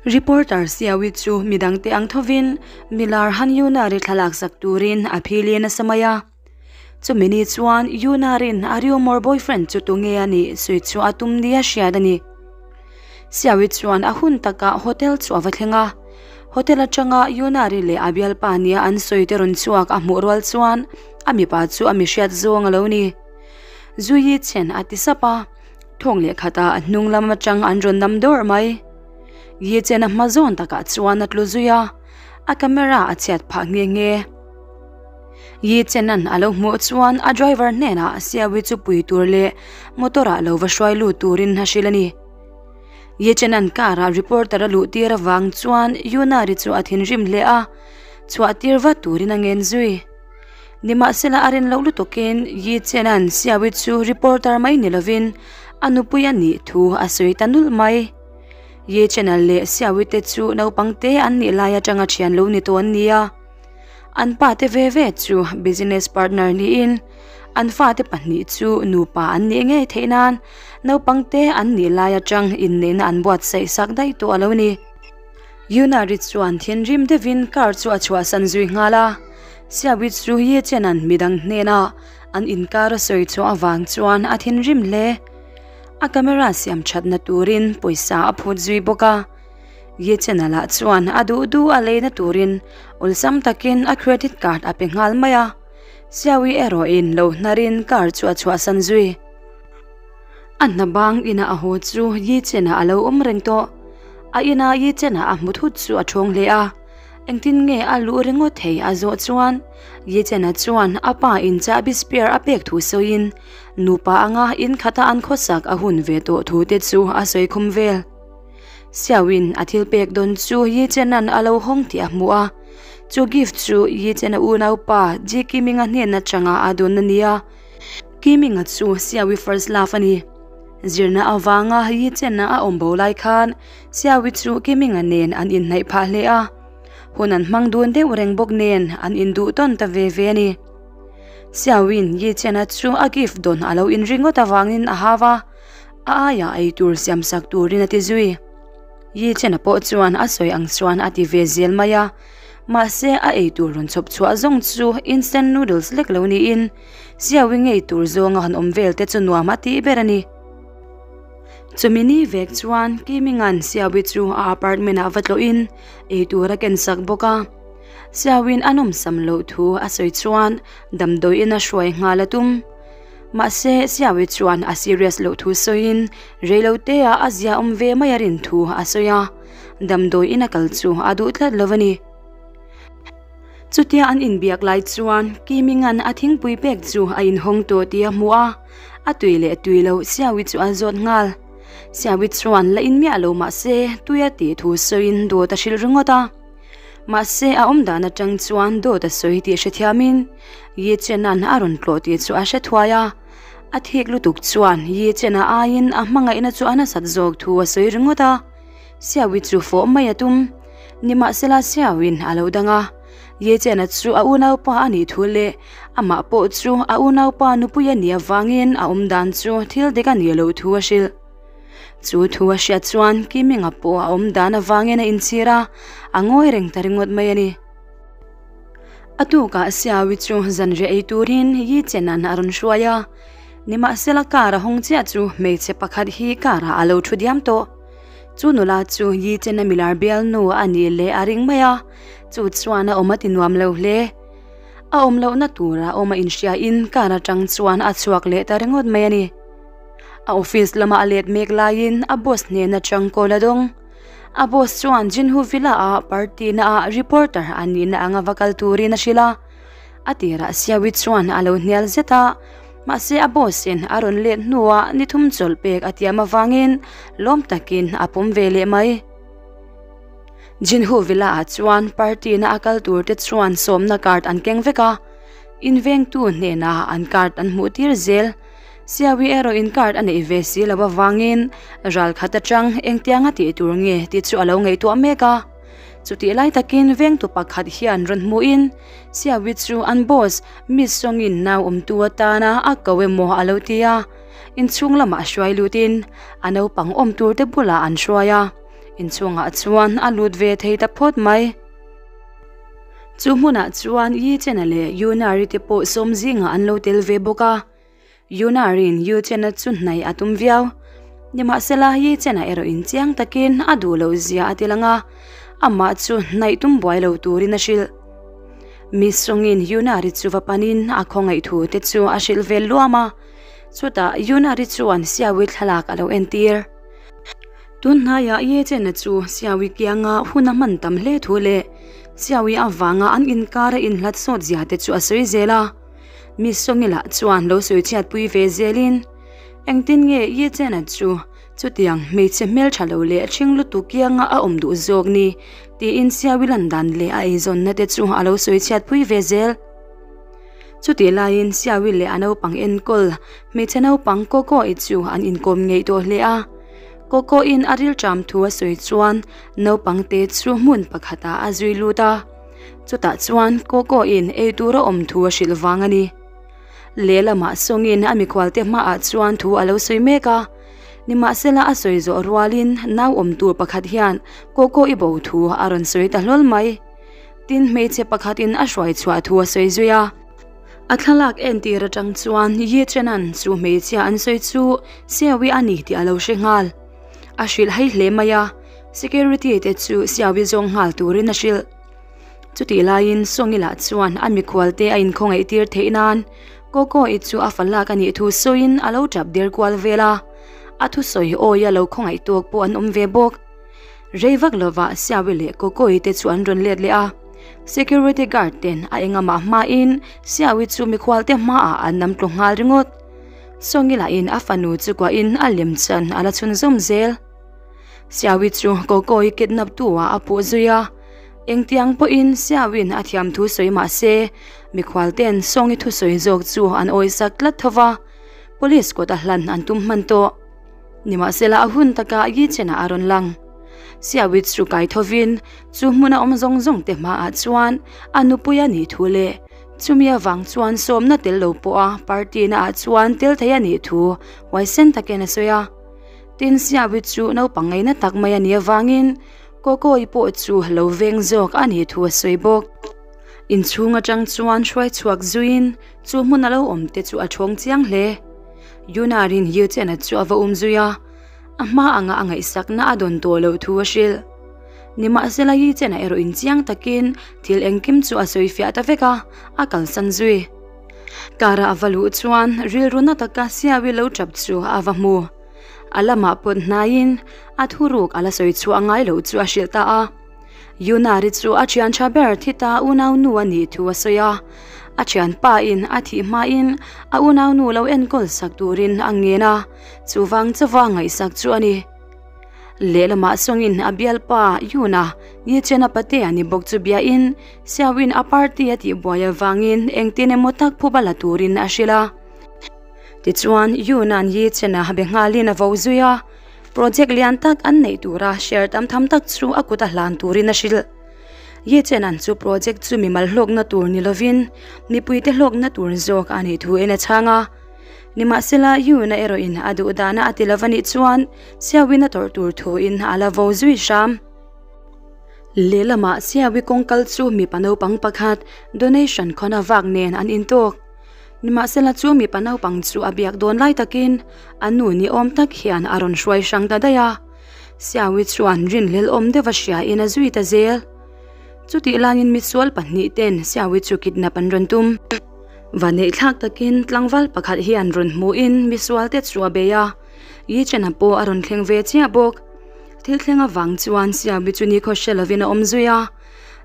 Reporter Siawi chu midangte ang thovin milar Han Yuna-ri thlalak sak turin a phili nasa mai a. Chumi ni chuan Yuna-rin a rumor boyfriend chu tunge a nih sawi chu a tum nia hriat a ni. Siawi chuan a hun takah hotel chu a va thleng a. Hotel atanga Yuna-ri leh a bialpa nia an sawi te rawn chhuak a hmuh rual chuan a mipa chu a mihriat zawng a lo ni. Zuyi chen a ti sap a, thawng leh khatah a hnung lam atang an rawn nam dawrh mai. Yi chen a hma zawn takah chuan a tlu zui a, a camera a chhiat phah nghe nghe. Yi Chenan a lo hmuh chuan a driver hnenah Siawi chu pui tur leh motor ah lo va hruai lut turin a hrilh a ni. Yi Chenan car ah reporter a luh tir avang chuan Yunari chu a thinrim hle a, chhuah tir vat turin a ngen zui. Nimahsela a rin loh lutukin Yi Chenan Siawi chu reporter mai ni lovin a nupui a nih thu a sawi ta nulh mai. Yi Channel leh Siawi te chu naupang te an nih lai atanga thian lo ni tawh an ni a. An pa te ve ve chu business partner niin an fate pahnih chu nupa an nih ngei theih nan naupang te an nih lai atang inneihna an buatsaih sak daih tawh a lo ni. Yunari chuan thinrim deuhin car chu a chhuahsan zui nghal a, Siawi chu Ye Chen-a'n midang hnena an inkar a sawi chhuah avang chuan a thinrim hle. A camera siam thatna turin pawisa a phut zui bawk a. Ye Channel ah chuan a duh duh a leina turin awlsam takin a credit card a pe nghal mai a, Xiaoyi erawhin lo hnarin car chu a chhuahsan zui. A hna bang ina a haw chu Ye Chen-ah a lo awm reng tawh. A ina Ye Chen-ah a hmu thut chu a thawng hle a, engtin nge a luh ringawt thei a zawh chuan Ye Chen-a chuan a pa in chahbi spare a pek thu sawiin nupa anga in khata an khawsak a hun ve tawh thu te chu a sawi khum vel. Xiaoin a thil pek dawn chu Yi Chen-a'n a lo hawng tih a hmu a. Chu gift chu Yi Chen-a unaupa Ji Kiming-a hnen atanga a dawn a ni a. Kiming-a chu Xiaoyi first love a ni. Zirna avanga Yi Chen-a a awm bo lai khan Xiaoyi chu Kiming-a nen an inhnaih phah hle a. Hun an hmang dun deuh reng bawk nen an induh tawn ta ve ve a ni. Xiaoyin Yi Chen-a chu a gift dawn a lo inri ngawt avangin a hau a. A aiah ei tur siam sak turin a ti zui. Yi Chen-a pawh chuan a sawi ang chuan a ti ve zel mai a, mahse a ei tur rawn chhawp chhuah zawng chu instant noodles lek lo niin Xiaoyi ngei tur zawnga han awm vel te chu nuam a tih ber a ni. Chumi ni vek chuan Kiminga'n Xiaoyi chu a apartment ah va tlawhin ei tur a ken sak bawk a. Xiaoyi'n a nawmsam loh thu a sawi chuan damdawiin a hruai nghal a tum. Mahse, Xiaoyi chuan a serious loh thu sawiin reilote ah a zia awm ve mai a rin thu a sawi a, damdawi in a kal chu a duh tlat lo a ni. Chutia an inbiak lai chuan Kiminga'n a thingpui pek chu a inhawng tawh tih a hmu a, a tui leh tui loh Xiaoyi chu a zawt nghal. Xiaoyi chuan la in miah lo mahse tui a tih thu sawiin dawt a hrilh ringawt a. Mahse, a awm dan atang chuan dawt a sawi tih hrethiamin Yi Chen-a'n a rawn tlawh tih chu a hre thuai a. A thik lutuk chuan Yi Chen-a aiin a hmangaihna chu a nasat zawk thu a sawi ringawt a. Xiaoyi chu fawh mai a tum. Nimahsela Xiaoyin a lo dang a. Yi Chen-a chu a unaupa a nih thu leh amah pawh chu a unaupa nupui a nih avangin a awm dan chu thil dik a nih loh thu a hrilh. Chu thu a hriat chuan Kiminga pawh a awm dan avangin a inchhir a, a ngawi reng ta ringawt mai a ni. A tukah Siawi chu zanriah ei turin Yi Chenan a rawn hruai a, nimahsela car a hawng chiah chu hmeichhe pakhat hi car ah a lo thu diam tawh. Chu nula chu Yi Chena milar bialnu a nih leh a ring mai a, chu chuan a awm a ti nuam lo hle. A awm lohna tura awm a inhriain car atang chuan a chhuak leh ta ringawt mai a ni. A office lama a let mek laiin a boss hnen atang call a dawng. A boss chuan Jinhu Villa ah party na ah reporter a nihna anga va kal turin a hrilh a. A tirah Siawi chuan a lo hnial zet a, mahse a boss in a rawn let hnuah ni thum chawlh pek a tiam avangin lawm takin a pawm ve leh mai. Jinhu Villa ah chuan party na a kal tur te chuan sawmna card an keng vek a, invengtu hnenah an card an hmuh tir zel. Siawi erawh in card a neih ve si lo avangin ral khat atang engtianga tih tur nge tih chu a lo ngaihtuah mek a. Chutih lai takin vengtu pakhat hian rawn hmuhin Siawi chu an boss Miss Songin nau awmtu atana a ko emaw a lo ti a. Inchhung lamah hruai lutin a naupang awm tur te bulah an hruai a. Inchhungah chuan a lut ve thei ta phawt mai. Chu hmunah chuan Yi Chena leh Yu Nari te pawh sawm zingah an lo tel ve bawk a. Yu Nari'n Yu Chena chu hnaih a tum viau. Nimahsela Yi Chena erawh in chiang takin a duh loh zia a ti lang a, amah chu hnaih tum buai lo turin a hrilh. Mi sawngin Yu Nari chu va panin a khawngaih thu te chu a hrilh vel luam a. Chutah Yu Nari chuan Siawi thlalak a lo entir. Tun hnaiah Ye Chena chu Siawi kianga hun a hman tam hle thu leh Siawi avanga an inkar a inhlat sawt zia te chu a sawi zel a. Mi Sawngila chuan lo sawi chhiatpui ve zelin, Engtin nge Ye Chena chu chutiang hmeichhe hmeltha lo leh ṭhing lutuk kianga a awm duh zawk ni? tiin Siawi lan dan leh a eizawnna te chu a lo sawi chhiatpui ve zel. Chutih laiin Siawi leh a naupang enkawl hmeichhe naupang Koko-i chu an inkawm ngei tawh hle a. Koko-in a rilṭam thu a sawi chuan naupang te chu hmun pakhatah a zui lut a. Chutah chuan Koko-in ei tur a awm thu a hrilh vang a ni. Lehlamah sawngin a mikhualte hmaah chuan thu a lo sawi mek a. Nimahsela a sawi zawh rualin nau awm tur pakhat hian Koko-i bo thu a rawn sawi ta hlawl mai. Tin, hmeichhe pakhatin a hruai chhuah thu a sawi zui a. A thlalak entir atang chuan Ye Chenan chu hmeichhia an sawi chu Siawi a ni tih a lo hre nghal. A hrilh hai hle mai a, security te chu Siawi zawng nghal turin a hrilh. Chutih laiin Sawngila chuan a mikhual te a inkhawngaih tir theih nan Koko-i chu a fa lak a nih thu sawiin a lo tap der kual vel a. A thusawi awia lo khawngaih tawk pawh an awm ve bawk. Rei vak lovah Siawi leh Kokoi te chu an rawn let leh a, security guard ten a engamah hmain Siawi chu mikhual te hmaah an nam tlu nghal ringawt. Sawngi lahin a fanu chu kuahin a lem chan a la chhunzawm zel. Siawi chu Kokoi kidnap tu ah a puh zui a, engtiang pawhin Siawiin a thiam thu sawi mah se mikhual ten Sawngi thusawi zawk chu an awisak tlat tho va, police kawt a hlan an tum hman tawh. Nimahsela a hun taka Yi Chen-ah a rawn lang. Siawit chu kai thovin chu hmuna awm zawng zawng te hmaah chuan a nupui a nih thu leh chumi avang chuan sawmna tel lo pawha party naah chuan tel thei a nih thu huaisen takin a sawi a. Tin, Siawit chu naupang ngaina tak mai a nih avangin Kawkawi pawh chu lo veng zawk a nih thu a sawi bawk. Inchhung atang chuan hruai chhuak zuiin chu hmun a lo awm te chu a thawng chiang hle. Yunarin Yuchena chu a va um zui a, a hma anga a ngaihsakna a dawn tawh loh thu a hrilh. Nimahsela Yuchena erawh in chiang takin thil engkim chu a sawi fiah ta vek a, a kalsan zui. Kara a va luh chuan rilru na taka Siawi lo tap chu a va hmu. A lamah pawt hnaiin a thuruk a la sawi chhuah ngai loh chu a hrilh ta a. Yunari chu a thian tha ber thi ta unaunu a nih thu a sawi a, a thianpa in a thih hmain a unaunu lo enkawl sak turin a ngen a, chuvang chauha ngaihsak chu a ni. Lehlamah sawngin a bialpa Yuna Yichena patea ni bawk chu biain Xiaoin a party a tihbuai avangin engtin emaw tak phuba la turin a hrilh a. Tichuan Yuna'n Yichena be nghalin a vo zui a. Project lian tak an neih tura share tam tham tak chu a kut a hlan turin a hrilh. Ye Chenan chu project chu mimal hlawkna tur ni lovin mipuite hlawkna tur zawk a nih thu in a chhang a. Nimahsela Yuna erawhin a duh dana a ti lova nih chuan Xiaoin a tawrh tur thu in a la vo zui hram. Lehlamah Xiaoi kawngkal chu mipa naupang pakhat donation khawn a vak nen an intawk. Nimahsela chu mipa naupang chu a biak dawn lai takin a nu ni awm tak hian a rawn hruai hrang ta daih a. Siawi chuan rinhlel awm deuh a hria in a zui ta zel. Chutih laiin misual pahnih ten Siawi chu kidnap an rawn tum. Vaneihthlak takin tlangval pakhat hian rawn hmuhin misual te chu a bei a, Yi Chena pawh a rawn thleng ve chiah bawk. Thil thleng avang chuan Siawi chu nikhaw hre lovin a awm zui a.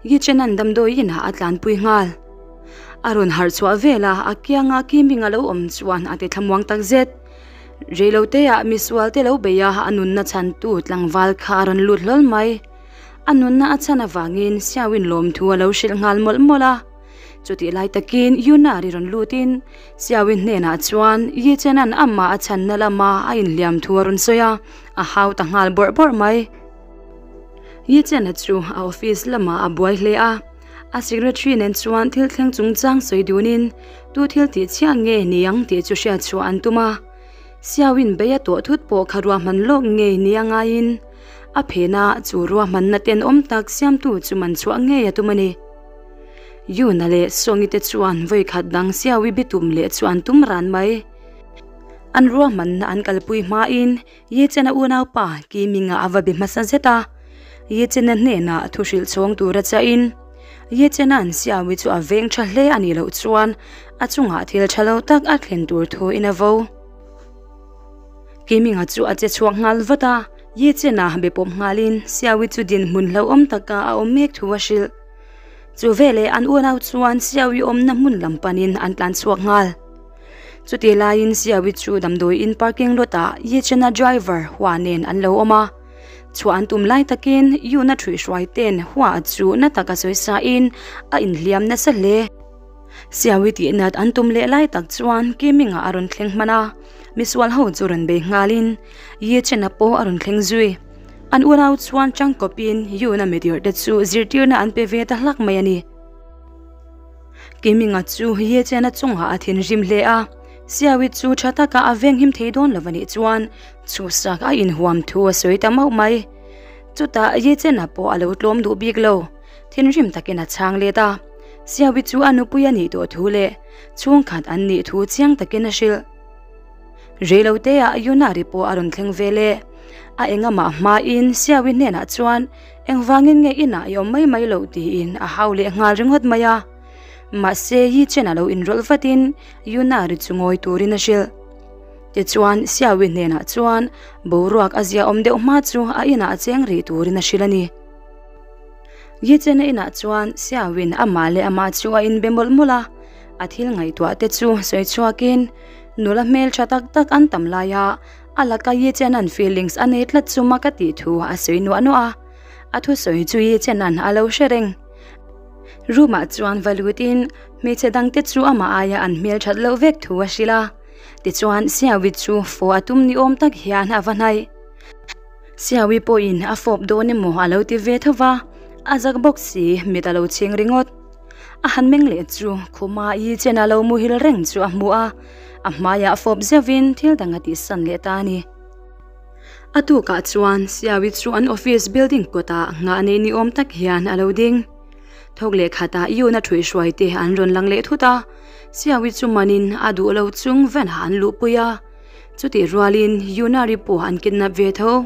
Yi Chenan damdawi inah a tlanpui nghal. A rawn harh chhuah vel a, a kianga Kiming a lo awm chuan a ti thlamuang tak zet. Reiloteah misual te lo bei a, a nunna chhantu tlangval kha a rawn lut hlawl mai. A nunna a chhan avangin Xiaoin lawmthu a lo hrilh nghal mawlh mawlh a. Chutih lai takin Yunari rawn lutin Xiaoin hnenah chuan Yi Chenan amah a chhanna lama a inhliam thu a rawn sawi a, a hau ta nghal bawrh bawrh mai. Yi Chena chu a office lamah a buai hle a, a secretary nen chuan thil thleng chungchang sawi dunin tu thil tih chiah nge ni ang tih chu hriat chhuah an tum a. Xiaoin bei a tawh thut pawh kha ruahman lawk ngei ni a ngaiin A phena chu ruahmanna tenawm tak siamtu chu man chhuah ngei a tum a ni. Yuna leh Songi te chuan vawi khat dang Siawi bitum leh chu an tum ran mai. An ruahmanna an kalpui hmain Ye Chen-a unaupa Ki Ming-a a va be hmasa zet a, Ye Chen-a hnenah thu hrilh chhawng tura chahin Ye Chen-a'n Siawi chu a veng tha hle a nih loh chuan a chungah thil tha lo tak a thlen tur thuin a vo. Ki Ming-a chu a che chhuak nghal vat a, Ye Chen-a be pawp nghalin Siawi chu dinhmun hlauhawm taka a awm mek thu a hrilh. Chu veleh an unau chuan Siawi awmna hmun lam panin an tlan chhuak nghal. Chutih laiin Siawi chu damdawi in parking lot ah Ye Chen-a driver Hua nen an lo awm a. Chhuah an tum lai takin Yuna ṭhuihhruai ten Hua chu na taka sawi sain a inhliam nasa hle. Siawi tih nat an tum leh lai tak chuan Kiming-a a rawn thleng hman a, misual ho chu rawn bei nghalin Ye Chen-a pawh a rawn thleng zui. An unau chuan tangkawpin Yuna mitirh te chu zirtirna an pe ve ta hlak mai a ni. Kiminga chu Ye Chen-a chungah a thinrim hle a, Siawi chu tha taka a venghim thei dawn lo a nih chuan chhuhsak a inhuam thu a sawi ta mauh mai. Chutah Ye Chen-a pawh a lo tlawm duh bik lo, thinrim takin a chhang let a, Siawi chu a nupui a nih tawh thu leh chhungkhat an nih thu chiang takin a hrilh. Reiloteah Yunari pawh a rawn thleng ve le. A engamah hmain Siawi hnenah chuan engvangin nge inah i awm mai mai loh tiin a hau leh nghal ringawt mai a. Mahse Yi Chen a lo inrawlh vatin Yunari chu ngawi turin a hrilh. Tichuan Siawi hnenah chuan boruak a ziaawm deuh hma chu a inah a cheng rih turin a hrilh a ni. Yi Chen-a inah chuan Siawin amah leh amah chu a inbe mawlh mawlh a, a thil ngaihtuah te chu sawi chhuakin nula hmel tha tak tak an tam lai a, a laka Yi Chen-a'n feelings a nei tlat chu mak a tih thu a sawi nuah nuah a, a thusawi chu Yi Chen-a'n a lo hre reng. Room ah chuan va lutin hmeichhe dangte chu amah aia an hmel that loh vek thu a hrilh a, tichuan Siawi chu fawh a tum ni awm tak hian a va hnaih. Siawi pawhin a fawp dawn emaw a lo ti ve tho va, a zak bawk si mit a lo chhing ringawt. A han meng leh chu khuma i chen a lo muhil reng chu a hmu a, a hmaiah fawp zeuhin thil dang a tihsan leh ta a ni. A tukah chuan Siawi chu an office building kawtah nghah nei ni awm tak hian a lo ding. Thawk leh khatah Yuna ṭhuihhruai te an rawn lang leh thut a, Siawi chu manin a duh lo chung van-ah an luhpui a. Chutih rualin Yunari pawh an kidnap ve tho.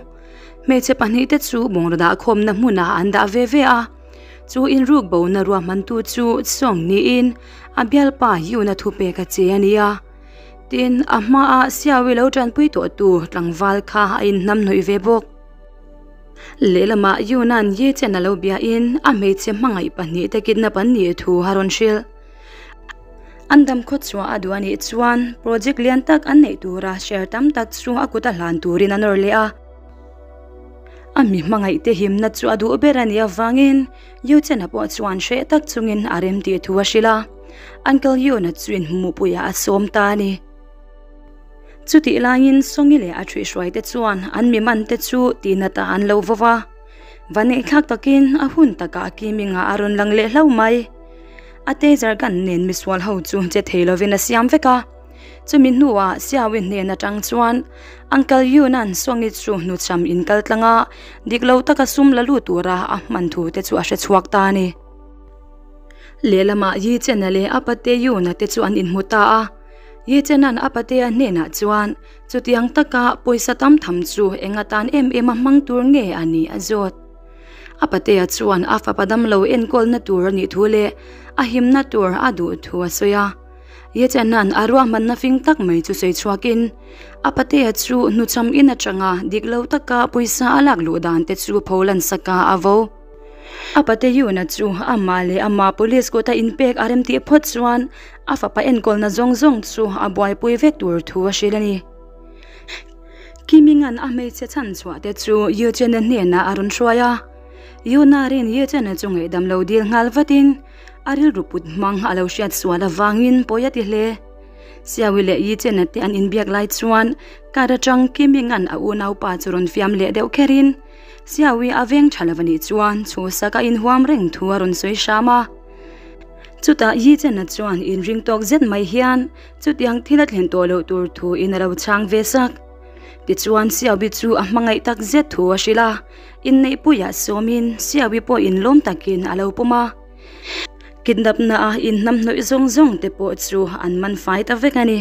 Hmeichhe pahnihte chu bungraw dah khawmna hmunah an dah ve ve a. Chu inruk bona ruahmantu chu Song niin a bialpa Yuna thupek a che a nia. Tin, a hmaa Xiaoyi lo tanpui tawhtu tlangval kha a inhnamhnawih ve bawk. Lehlamah Yuna'n Ye Chen a lo biain a hmeichhe hmangaih pahnihte kidnap an nih thu a rawn hrilh. An dam khaw chhuah a duh a nih chuan project lian tak an neih tura share tam tak chu a kut a hlan turin a nawr leh a. A mi hmangaih te himna chu a duh ber a nih avangin Yu Chen-a pawh chuan hreh tak chungin a rem tih thu a hrilh a, Uncle Yun-a chu inhmuhpuiah a sawm ta a ni. Chutih laiin Songi leh a ṭhuihhruai te chuan an mi man te chu tihnat ah an lo vawv a, va neihthlak takin a hun takah Kiming-ah a rawn lang leh hlauh mai. A taser gun nen misual ho chu che thei lovin a siam vek a, chumi hnuah Xiaoyi hnen atang chuan Uncle Yun-a'n Songi chu hnuchham in kal tlang a, dik lo taka sum la lut tura a hman thu te chu a hre chhuak ta a ni. Lehlamah Yi Chen-a leh a pate Yun-a te chu an inhmu ta a, Yi Chen-a'n a patea hnenah chuan chutiang taka pawisa tam tham chu eng atan em em a hmang tur nge a nih a zawt. A patea chuan a fapa damlo enkawlna tur a nih thu leh a himna tur a duh thu a sawi a. Yechena'n a ruahmanna fing tak mai chu sawi chhuakin a patea chu hnuchham in atanga dik lo taka pawisa a lak luh dan te chu pholan saka a vo. A pate Yuna chu amah leh amah police kut a inpek a remtih phawt chuan a fapa enkawlna zawng zawng chu a buaipui vek tur thu a hrilh a ni. Kiminga'n a hmeichhe chhan chhuah te chu Yuchena hnenah a rawn hruai a. Yunarin Yuchena chu ngaihdam lo dil nghal vatin a rilru put hmang a lo hriat sual avangin pawi a ti hle. Xiaoyi leh Yichena te an inbiak lai chuan kar atang Kiminga'n a unaupa chu rawn fiam leh deuh kherin Xiaoyi a veng tha lo a nih chuan chhuhsak a inhuam reng thu a rawn sawi hram a. Chutah Yichena chuan inring tawk zet mai hian Chutiang thil a thlen tawh loh tur thu in a lo chhang ve sak. Tichuan Xiaobi chu a hmangaih tak zet thu a hrilh a. Inneihpuiah sawmin Siawi pawhin lawm takin a lo pawm a. Kidnap-na a inhnamhnawih zawng zawng te pawh chu an man fai ta vek a ni.